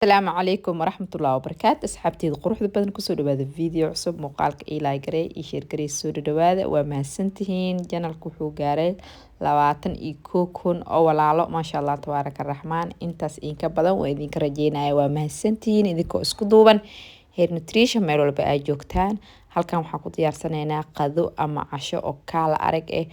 Asalaamu calaykum waraxmatullahi wabarakaatu, asxaabteyda quruxda badan, kusoo dhawaada video cusub. Muuqaalka ilaa garey iyo share garey, soo dhawaada, waa mahadsantihiin. Channelka wuxuu gaaray 21,000 oo walaalo, maasha Allah, tabaaraka raxmaan. Intaas inka badan waa idinka rajeynaya. Waa mahadsantihiin idinkoo isku duuban, Heer Nutrition, meel walba ay joogtaan. Halkan waxaan ku diyaarsanaynaa qado ama casho oo kaala arag eh,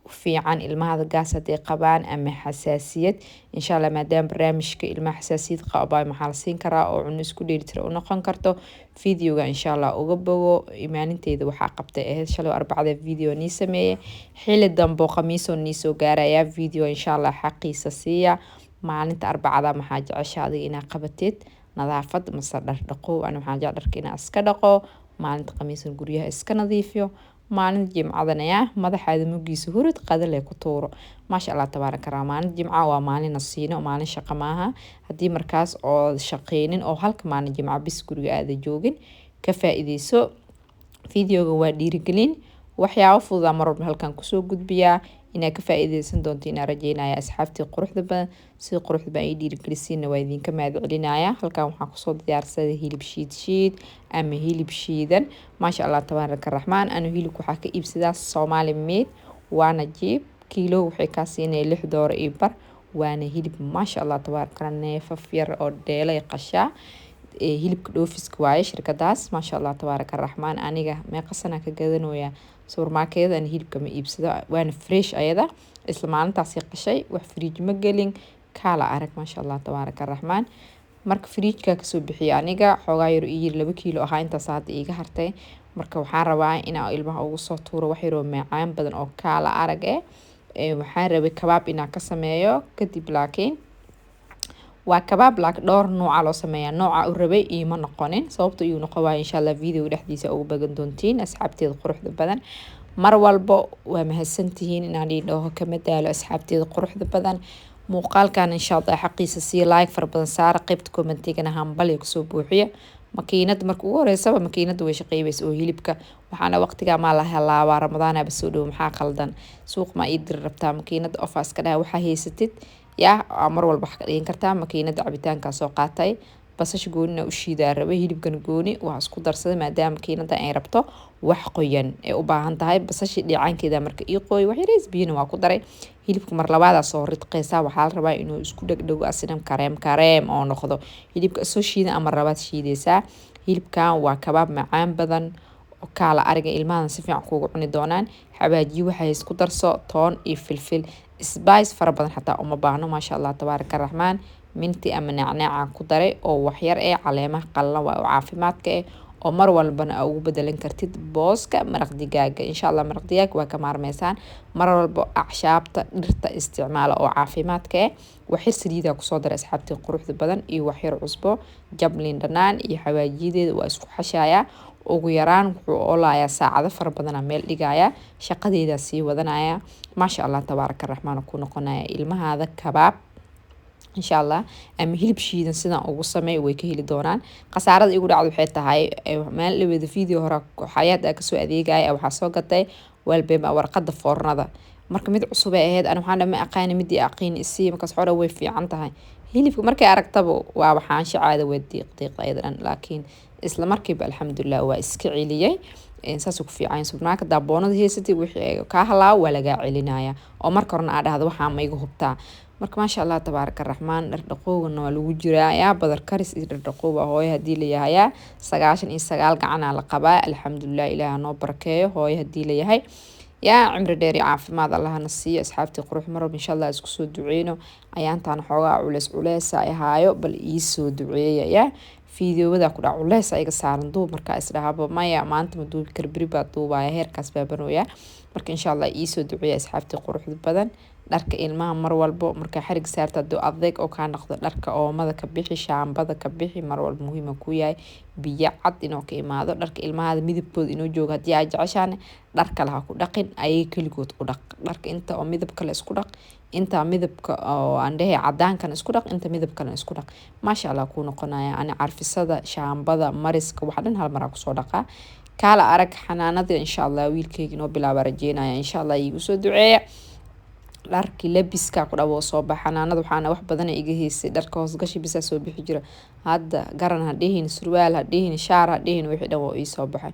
fiican ilmahada gaas hadday qabaan ama xasaasiyad, insha Allah. Maadaama barnaamijka ilmaha xasaasiyad qaba maxaa la siin karaa oo cuno isku dheelitira u noqon karto, videoga insha Allah uga bogo. Imaalinteyda waxaa qabtay ahayd shalay Arbacada video nii sameeyey, xili dambo Khamiisoo nii soo gaaraya video. Insha Allah xaqiisa siiya. Maalinta Arbacada maxaa jecesha adiga inaa qabateed? Nadaafad mase dhardhaqo? Ani waxaan jecel dharka inaa iska dhaqo maalinta Khamiisna, guryaha iska nadiifiyo maalinta Jimcadana, madaxaada mugiisa hurud qadale ku tuuro, maasha Allah, tabaaraka Allah. Maalinta Jimca waa maalin nasiino, maalin shaqo maaha. Haddii markaas oo shaqeynin oo halka maalin Jimca bis guriga aada joogin, ka faa-iideyso. Videoga waa dhiirigelin, waxyaabo fududaa mar walba halkan kusoo gudbiyaa. Inaad ka faa-iideysan doonto inaa rajeynaya. Asxaabtii quruxda badan, sida quruxda badan ay dhiirigelisiina waa idinka mahad celinaya. Halkan waxaan kusoo diyaarsaday hilib shiid shiid ama hilib shiidan, maasha Allah, tabaaraka raxmaan. Anu hilibka waxaa ka iibsadaa Somali Meat, waana cheap. Kiilo waxay kaa siinaya 6.5 dooro, waana hilib, maasha Allah, tabaaraka, neefaf yar oo dheelay qashaa. Hilibka dhoofiska waaye shirkadaas, maasha Allah, tabaaraka raxmaan. Aniga meeqa sana ka gadanooya supermarketyada, ani hilibka ma iibsado, waana fresh. Ayada isla maalintaasi qashay, wax fridge ma gelin, kaala arag, maasha Allah, tabaaraka raxmaan. Marka fridgeka kasoo bixiyay aniga xoogaa yar ii yiri, 2 kiilo ahaa, intaas hadda iiga hartay. Marka waxaan rabaa inaa ilmaha ugu soo tuuro wax yaroo macaan badan oo kaala arag eh. Waxaan rabay kabaab inaan ka sameeyo kadib, laakiin waa kabaab laakiin dhowr nooca loo sameeyaa. Nooca u rabay iima noqonin. Sababta iyuu noqon waaya, insha Allah video dhexdiisa ugu bagan doontiin. Asxaabteeda quruxda badan, mar walbo waa mahadsantihiin. Inaan idhaho kama daalo. Asxaabteeda quruxda badan, muuqaalkan insha Allah xaqiisa sii like fara badan saara, qeybta commentigana hambali kusoo buuxiya. Makiinada marka ugu horeysaba makiinada way shaqeynaysa oo hilibka waxaana waqtigaa maa la helaabaa. Ramadaanaba soo dhow, maxaa qaldan? Suuq maa ii diri rabtaa? Makiinada ofaas ka dhaha, waxaa haysatid yaa mar walba wax ka dhigan kartaa. Makiinada cabitaankaa soo qaatay, basasha goonina u shiidaa rabay, hilibkana gooni waa isku darsaday, maadaama makiinada ay rabto wax qoyan ay u baahan tahay. Basashii dhiicaankeeda marka ii qooy, wax yariis biyana waa ku daray. Hilibka mar labaadaa soo ridqeysaa, waxaa la rabaa inuu isku dhegdhego, asinam kareem kareem oo noqdo. Hilibka soo shiidan ama labaad shiideysaa. Hilibkan waa kabaab macaan badan oo kaala ariga, ilmahan si fiican kuugu cuni doonaan. Xawaajiyo waxay isku darso, toon iyo filfil, spice fara badan xataa uma baahno, maasha Allah, tabaaraka raxmaan. Minti ama nacnaacaan ku daray oo waxyar ee caleemaha qallalan waa oo caafimaadka eh, oo mar walbana aa ugu bedelan kartid booska maraq digaaga, insha Allah. Maraq digaag waa ka maarmeysaan, mar walba acshaabta dhirta isticmaala oo caafimaadka eh. Waxyar saliidaa kusoo daray, asxaabtii quruxda badan, iyo waxyar cusbo, jablin dhanaan iyo xawaajiyadeeda waa isku xashayaa. Ugu yaraan wuxuu oolayaa saacado fara badana, meel dhigaya, shaqadeedaa sii wadanaya, maasha Allah, tabaaraka raxmaan ku noqonaya. Ilmahaada kabaab insha Allah ama hilib shiidan sidan ugu sameey, way ka heli doonaan. Khasaarada igu dhacda waxay tahay, maalin dhaweeda video hore Xayaat aa kasoo adeegaya, waxaa soo gatay waalbeema warqada foornada. Marka mid cusub ay ahayd, ani waxaan ma aqaani, midii aqiin isii. Markaas hore way fiican tahay. Hilibka markay aragtaba waa waxaan shacaada, way diiq diiq ayada dhan, laakiin isla markiiba alxamdulilah waa iska celiyay. Saasuu ku fiican supermarket boonada haysatay, wixii kaa halaawo waa lagaa celinaya, oo marka horena aa dhahdo waxaa ma iga hubtaa. Marka maasha Allah, tabaaraka raxmaan. Dhardhaqoogana waa lagu jiraa, yaa badar karis iyo dhardhaqoow waa hooyo hadii layahayaa, 99 gacanaa la qabaa, alxamdulilah. Ilaah noo barakeeyo hooyo hadii layahay, yaa cimri dheer iyo caafimaad Allahna siiyo. Asxaabtii qurux, mar walba insha Allah isku soo duceyno. Ayaantaan xoogaa culeys culeys ay ahaayo, bal iisoo duceeya. Yaa fiidiyoowada ku dhac culeys iga saaran duub, markaa isdhahaba maya, maanta ma duubi kara, beri baa duubaya, heerkaas baabanooya. Marka insha Allah iisoo duceeya, asxaabtii quruxda badan. Dharka ilmaha mar walbo markaa xarig saarta, haduu adeeg oo kaa noqdo, dharka oomada ka bixi, shaambada ka bixi. Mar walba muhiima ku yahay biyo cad inuu ka imaado dharka ilmahaada, midabkooda inuu joogo. Haddii aad jeceshaan dhar kale ha ku dhaqin, ayaga keligood ku dhaq dharka. Inta oo midab kale isku dhaq, inta midabka oo aan dhehe cadaankana isku dhaq, inta midab kalena isku dhaq, maasha Allah kuu noqonaya. Ani carfisada, shaambada, mariska, waxa dhan hal maraa kusoo dhaqaa. Kaala arag xanaanada insha Allah wiilkeyga inoo bilaaba rajeynaya, insha Allah iigu soo duceeya. Dharkii labiska ku dhawo soo baxa. Xanaanada waxaana wax badan iga heysay dharka hoosgashi bisaa soo bixi jira. Hadda garan ha dhihin, surwaal ha dhihin, shaar ha dhihin, wixii dhan waa ii soo baxay,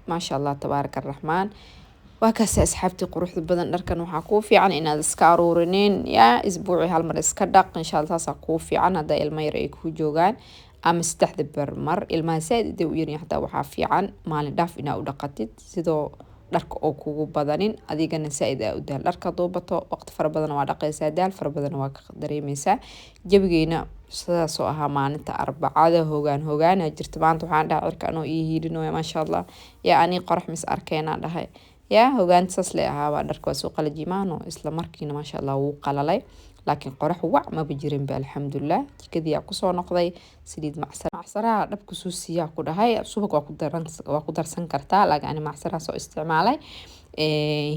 maasha Allah tabaaraka araxmaan. Waa kaasi, asxaabtii quruxda badan. Dharkan waxaa kuu fiican inaad iska aruurinin, yaa isbuuci hal mar iska dhaq, insha Allah, saasaa kuu fiican haddaa ilmo yar ay kuu joogaan, ama 3da ber mar. Ilmaha saaid iday u yaryihin xataa waxaa fiican maalin dhaaf inaa u dhaqatid, sidoo dharka oo kugu badanin, adigana saaid aa u daal. Dharka haduu bato, waqti fara badan waa dhaqaysaa, daal fara badan waa ka dareemeysaa. Jabigeyna sidaasoo ahaa maalinta Arbacada. Hogaan hogaana jirta maanta. Waxaan dhahay cirka anoo ii hiilinooya, maasha Allah, yaa anii qorax mis arkeenaa dhahay, yaa hogaanta saas le ahaaba. Dharka waa soo qalajimaano isla markiina, maasha Allah, wuu qalalay, laakiin qorax wac maba jirinba, alxamdulilah. Jikadii aa kusoo noqday. Saliid macsaraha dhab kusoo siiyaa ku dhahay. Subag waa ku darsan kartaa, laakiin ani macsaraha soo isticmaalay.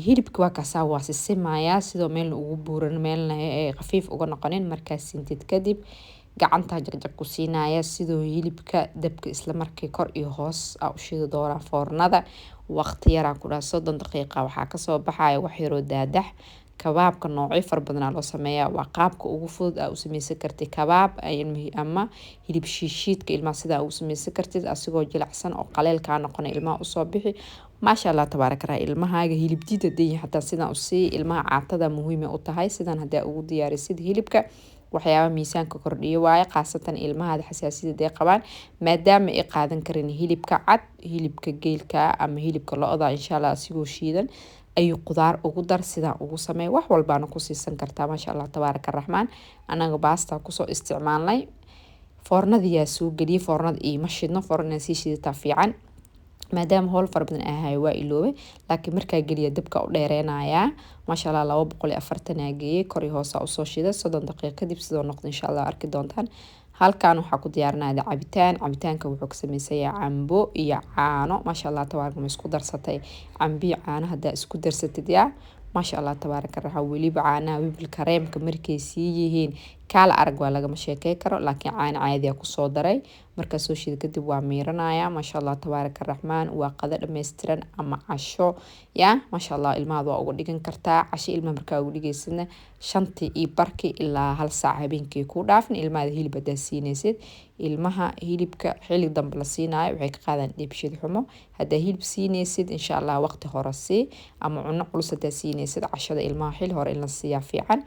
Hilibka waa kaasaa, waa sisimayaa sidoo meelna ugu buuran, meelna khafiif uga noqonin. Markaas sintid kadib gacantaa jagjag ku siinaya, sidoo hilibka dabka isla markii kor iyo hoos aa u shidi doonaa foornada. Waqti yaraa ku dhaha, 30 daqiiqa, waxaa kasoo baxaya wax yaroo daadax. Kabaabka noocyo fara badanaa loo sameeyaa. Waa qaabka ugu fudud aa u sameysan kartid kabaab ama hilib shiishiidka ilmaha sidaa ugu sameysan kartid, asigoo jilicsan oo qaleelkaa noqona ilmaha usoo bixi, maasha Allah tabaaraka Allah. Ilmahaaga hilib diid haday yihiin xataa sidaan usii. Ilmaha caatada muhiima u tahay sidan hadaa ugu diyaarisid hilibka. Waxyaaba miisaanka kordhiyo waaye, khaasatan ilmahaada xasaasiyad ay qabaan, maadaama ay qaadan karin hilibka cad, hilibka geelka ama hilibka lo-da. Insha Allah, asigoo shiidan ayuu qudaar ugu dar, sidaan ugu sameey, wax walbaana ku siisan kartaa, maasha Allah tabaaraka raxmaan. Anaga baasta kusoo isticmaalnay. Foornadiyaa soo geliyay. Foornada iima shidno, foornada sii shidataa fiican. Maadaama howl fara badan ahayo waa iloobay, laakiin markaa geliya dabka u dheereynayaa, maasha Allah. 240 aa geeyey, kor iyo hoosa usoo shida. 30 daqiiqo kadib sidoo noqdo, insha Allah, arki doontaan. Halkan waxaa ku diyaarinaya cabitaan. Cabitaanka wuxuu ka sameysaya cambo iyo caano, maasha Allah tabaaraka. Ma isku darsatay cambiyo caano? Haddaa isku darsatid, yaa maasha Allah tabaaraka raxa. Weliba caanaha whipped creamka markay sii yihiin, kaala arag, waa lagama sheekey karo. Laakiin caano caadiya kusoo daray. Markaa soo shida kadib waa miiranaya, maasha Allah tabaaraka raxmaan. Waa qado dhameystiran ama casho, yaa maasha Allah. Ilmahaad waa uga dhigan kartaa casho. Ilmaha markaa uga dhigaysidna, 5:30 ilaa 1 saac habeenkii ku dhaafin ilmahaada hilib hadaa siinaysid. Ilmaha hilibka xilli dambe la siinayo waxay ka qaadaan dheefshiid xumo. Haddaa hilib siinaysid, insha Allah, waqti hore sii, ama cuno culus hadaa siinaysid cashada ilmaha, xilli hore in la siiyaa fiican,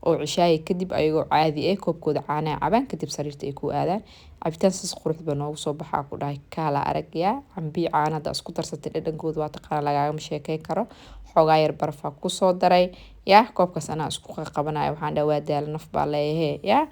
oo cishaayi kadib ayagoo caadi ah koobkooda caanaha cabaan, kadib sariirta ay ku aadaan. Cabitaan saas quruxda noogu soo baxaa ku dhahay, kaala aragyaa. Cambiyo caana haddaa isku darsatay, dhadhankooda waa taqaana, lagaagama sheekeyn karo. Xoogaa yar barafaa kusoo daray. Yaa koobkaas anaa isku qabanaya. Waxaan dhaha waa daala, naf baa leeyahe, yaa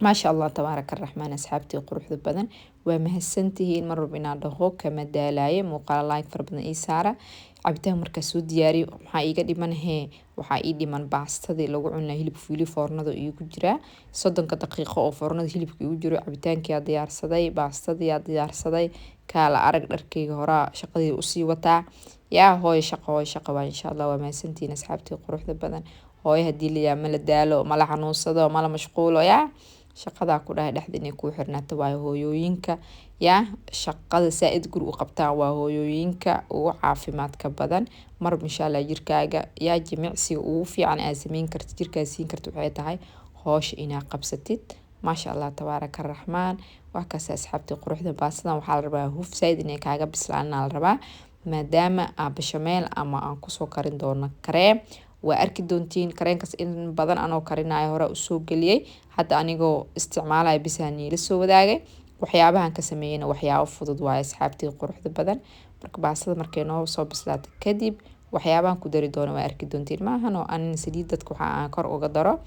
maasha Allah tabaaraka raxmaan. Asxaabtii quruxda badan, waa mahadsantihiin. Mar walba inaan dhaho kama daalaye. Muuqaala like fara badan ii saara. Cabitaan markaa soo diyaariyo, maxaa iiga dhiman hee? Waxaa ii dhiman baastadii lagu cuni lahaa hilibka. Wili foornada iigu jiraa. 30ka daqiiqo oo foornada hilibka iigu jiro, cabitaankiyaa diyaarsaday, baastadiyaa diyaarsaday, kaala arag. Dharkayga horaa shaqadii usii wataa. Yaa hooyo shaqo, hooyo shaqo waa, insha Allah. Waa mahadsantihiin, asxaabtii quruxda badan. Hooyo hadii layaa, mala daalo, mala xanuunsado, mala mashquulo. Yaa shaqadaa ku dhahay dhexda inay kuu xirnaato waayo. Hooyooyinka yaa shaqada saa-id guri u qabtaan waa hooyooyinka ugu caafimaadka badan. Marba, insha Allah, jirkaaga yaa jimicsiga ugu fiican aad sameyn kartid, jirkaa siin karta, waxay tahay hoosha inaa qabsatid, maasha Allah tabaaraka raxmaan. Wax kasta, asxaabtii quruxda. Baastadan waxaa la rabaa huf saaid inay kaaga bislaanaa la rabaa, maadaama bashameel ama aan kusoo karin doono kareem. Waa arki doontiin kareenkaas in badan anoo karinayo hore usoo geliyey. Hadda anigoo isticmaalaya bisaha niila soo wadaagay. Waxyaabahan ka sameeyeyna waxyaabo fudud waaye, asxaabtii quruxda badan. Marka baastada markay noo soo bislaato kadib, waxyaabahan ku dari doono waa arki doontiin. Maahan oo anin saliid dadka waxa aan kor uga daro.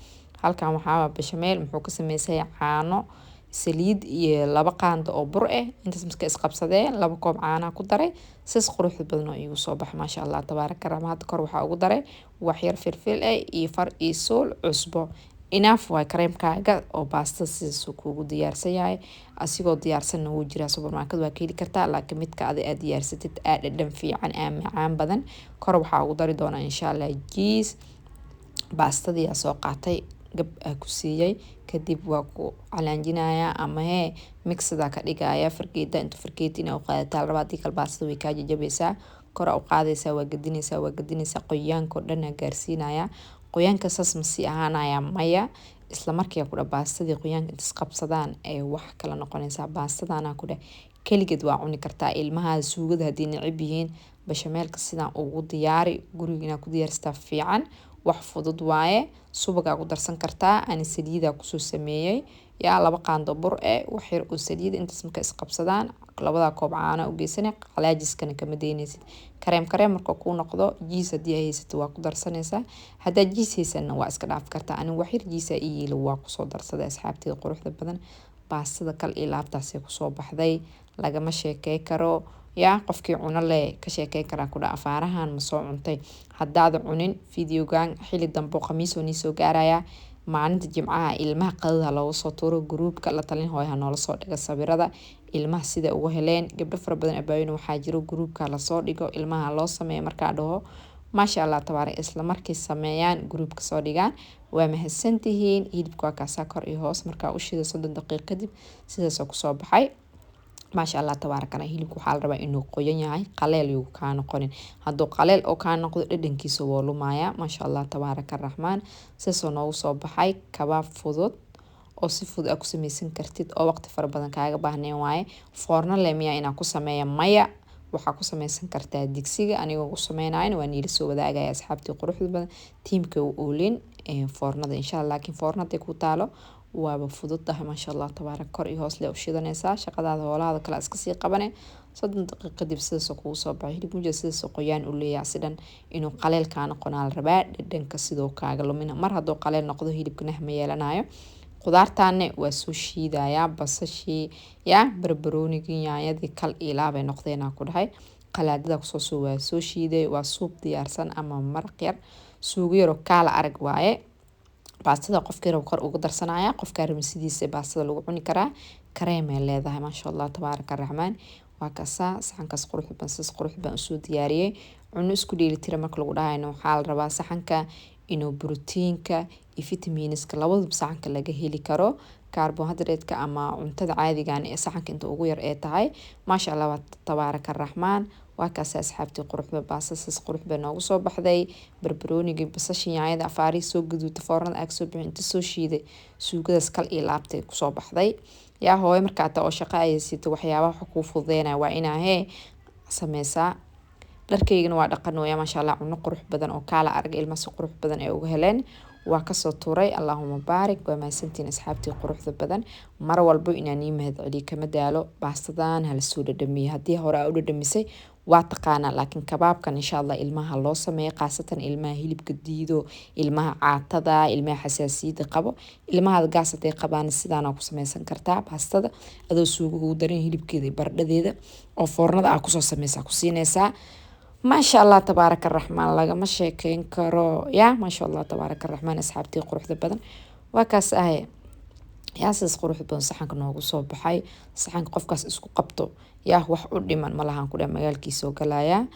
Halkan waxaa bashameel muxuu ka sameysay caano, saliid iyo 2 qaando oo bur ah. Intaas marka isqabsadeen, 2 koob caanaha ku daray. Sis quruxda badan oo iigu soo baxa, maasha Allah tabaaraka raxmaan. Hadda kor waxaa ugu daray wax yar filfil ah iyo far iyo suul, cusbo, enough waay. Kareemkaaga oo baastada sidaasuu kuugu diyaarsan yahay. Asigoo diyaarsanna wuu jiraa, supermarket waa ka heli kartaa, laakiin midka adi aad diyaarsatid aa dhadhan fiican, aa macaan badan. Kor waxaa ugu dari doonaa, insha Allah, jiis. Baastadii aa soo qaatay, gab aa ku siiyey, kadib waa ku calaanjinayaa ama hee mixada ka dhigaya fargeeta. Inta fargeeta inaa u qaadataa la rabaa, haddii kale baastada way kaa jajabaysaa. Kor aa u qaadaysaa, waa gadinaysaa, waa gadinaysaa, qoyaanka oo dhan aa gaarsiinaya. Qoyaanka saas ma sii ahaanaya maya, isla markii ku dhah baastadii qoyaanka inta isqabsadaan ee wax kala noqonaysaa. Baastadana ku dheh keligeed waa cuni kartaa. Ilmaha suugada haddii necib yihiin, bashameelka sidaan ugu diyaari. Guriga inaad ku diyaarsataa fiican, wax fudud waaye. Subagaa ku darsan kartaa, ani saliidaa kusoo sameeyey. Yaa 2 qaando bur eh, wax yar oo saliid, intaas marka isqabsadaan labadaa koob caana u geysane. Qalaajiskana kama daynaysid. Kareem kareem marka kuu noqdo, jiis haddii ay haysato waa ku darsanaysaa, haddaa jiis haysanna waa iska dhaafi kartaa. Aniga wax yar jiisa ii yiila, waa kusoo darsaday. Asxaabteeda quruxda badan, baastada kal iyo laabtaasay kusoo baxday, lagama sheekey karo. Yaa qofkii cuno le ka sheekey karaa ku dha afaarahan ma soo cuntay. Haddaada cunin, videogan xili dambo khamiis oo nii soo gaaraya, maalinta Jimcaha ilmaha qadada looga soo tuuro. Gruubka la talin hooyaha noola soo dhiga sawirada ilmaha sida ugu heleen. Gabdho fara badan abaayona waxaa jiro gruubka lasoo dhigo, ilmaha loo sameeyo. Markaa dhaho maasha Allah tabaarak, isla markay sameeyaan gruubka soo dhigaan. Waa mahadsantihiin. Hilibka waa kaasaa kor iyo hoos markaa u shida 30 daqiiq kadib sidaasoo kusoo baxay, maasha Allah tabaarakana. Hilibka waxaa la rabaa inuu qoyan yahay, qaleel yuu kaa noqonin. Hadduu qaleel oo kaa noqdo, dhadhankiisa wuu lumaya. Maasha Allah tabaaraka raxmaan, sidaasoo noogu soo baxay. Kabaab fudud oo si fudud aa ku sameysan kartid oo waqti fara badan kaaga baahneen waaye. Foorno le miyaa inaa ku sameeya? Maya, waxaa ku sameysan kartaa digsiga. Anigoo ku sameynayana waa niila soo wadaagaya, asxaabtii quruxda badan. Tiimka u oolin foornada insha Allah, laakiin foorno hadday ku taalo waaba fudud tahay. Maasha Allah tabaarak, kor iyo hoos le u shidanaysaa, shaqadaada hoolahaada kale iska sii qabane. 30 daqiiq kadib sidaasoo kugu soo baxay hilib muja, sidaasoo qoyaan u leeyahay. Sidan inuu qaleel kaa noqonaa la rabaa, dhadhanka sidoo kaaga lumina. Mar hadduu qaleel noqdo, hilibka nah ma yeelanayo. Qudaartaane waa soo shiidayaa, basashii, yaa barbaroonigii, yaanyadii, kal ilaabay noqdeenaa ku dhahay. Qalaadada kusoo soo waa soo shiiday. Waa suub diyaarsan ama maraq yar, suugo yaroo kaala arag waaye. Baastada qofkii rabo kor ugu darsanaya, qofkaa rabin sidiisa baastada lagu cuni karaa. Kareemay leedahay, maasha Allah tabaaraka raxmaan. Waa kasaa saxankaas qurux badan, sidaas qurux badan usoo diyaariyey. Cuno isku dheelitira marka lagu dhahayno, waxaa la rabaa saxanka inuu brotiinka iyo fitamiiniska labaduba saxanka laga heli karo, carbohydrate-ka ama cuntada caadigan ee saxanka inta ugu yar ee tahay. Maasha Allah waa tabaaraka raxmaan. Waa kaasi asxaabtii quruxda, baasasas qurux bay noogu soo baxday. Barbaroonigii, basasha, yaanyada, afaarihii soo gaduuta foornada aag soo bixin, inta soo shiiday, suugadaas kal iyo laabtay kusoo baxday. Yaa hooyo markaa taa oo shaqo ayhaysata, waxyaabaha waxa kuu fududeynaya waa inaa hee sameysaa. Dharkaygana waa dhaqanooya, maasha Allah. Cuno qurux badan oo kaala arag, ilma si qurux badan ay uga heleen, waa kasoo tuuray. Allaahuma baarik. Waa mahadsantiin asxaabtii quruxda badan. Mar walbo inaan ii mahad celiyo kama daalo. Baastadan hala soo dhadhamiyo. Haddii hore aa u dhadhamisay waa taqaanaa, laakiin kabaabkan insha Allah ilmaha loo sameeyo, khaasatan ilmaha hilibka diido, ilmaha caatada, ilmaha xasaasiyadda qabo, ilmaha gaas haday qabaan, sidaana ku sameysan kartaa baastada adoo suugo ugu darin, hilibkeeda iyo baradhadeeda oo foornada aa kusoo sameysaa ku siinaysaa. Maasha Allah tabaaraka raxmaan, lagama sheekeyn karo. Ya maasha Allah tabaaraka raxmaan, asxaabtii quruxda badan, waa kaas ahay. Yaa sidaas quruxda badan saxanka noogu soo baxay. Saxanka qofkaas isku qabto, yaa wax u dhiman malahan ku dheh, magaalkiisoo galayaa.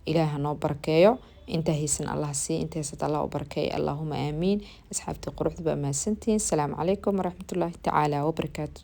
Ilaah ha noo barakeeyo. Inta haysan Allah sii, inta haysata Allah u barakeeyo. Allaahuma aamiin. Asxaabtii quruxda baa mahadsantihiin. Asalaamu calaykum waraxmatullaahi tacaala wabarakaatu.